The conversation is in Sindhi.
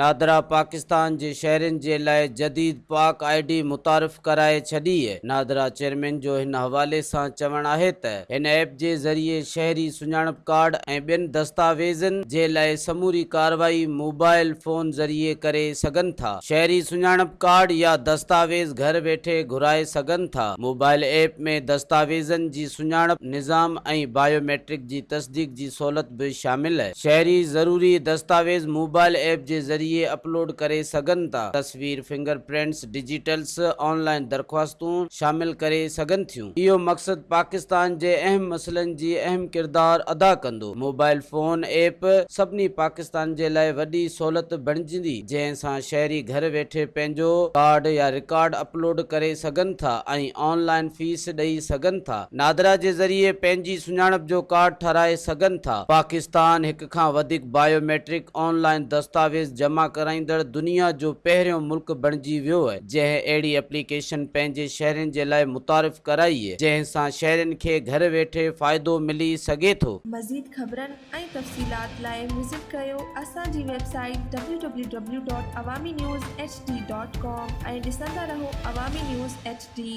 نادرا پاڪستان جي شهرين جي لاء جديد پاڪ I D متعارف ڪرائي ڇڏي. نادرا چيئرمين جو هن حوالي سان چوڻ آهي ته هن ايپ جي ذريعي شهري سڃاڻپ ڪارڊ ۽ ٻين دستاويزن جي لاء سموري ڪارروائي موبائل فون ذريعي ڪري سگهن ٿا. شهري سڃاڻپ ڪارڊ يا دستاويز گهر ويٺي گهرائي سگهن ٿا. موبائل ايپ ۾ دستاويزن جي سڃاڻپ نظام ۽ بايوميٽرڪ جي تصديق جي سهولت به شامل. شهري ضروري دستاويز موبائل ايپ جي ذريعي اپلوڊ ڪري سگهن ٿا. تصوير، فنگر پرنٽس، ڊجيٽلس، آن لائن درخواستون شامل ڪري سگهن ٿيون. اهو مقصد پاڪستان جي اهم مسئلن جي اهم ڪردار ادا ڪندو. موبائل فون ايپ سڀني پاڪستان جي لاء وڏي سهولت بڻجندي جنهن سان شهري گهر ويٺي پنهنجو ڪارڊ يا رڪارڊ اپلوڊ ڪري سگهن ٿا ۽ آن لائن فيس ڏئي سگهن ٿا. نادرا جي ذريعي پنهنجي سڃاڻپ جو ڪارڊ ٺهرائي سگهن ٿا. پاڪستان هڪ کان وڌيڪ بايو ميٽرڪ آن لائن دستاويز جمع ڪرائيندڙ دنيا جو پهريون ملڪ بڻجي ويو جنهن اهڙي ايپليڪيشن پنهنجي شهرين جي لاء متعارف ڪرائي جنهن سان شهرين کي گهر ويٺي فائدو ملي سگهي ٿو. مزيد خبرن ۽ تفصيلات لاء وزٽ ڪريو اسان جي website W W W dot Awami news H D dot com ۽ ڏسندا رهو عوامي نيوز ايڇ ڊي.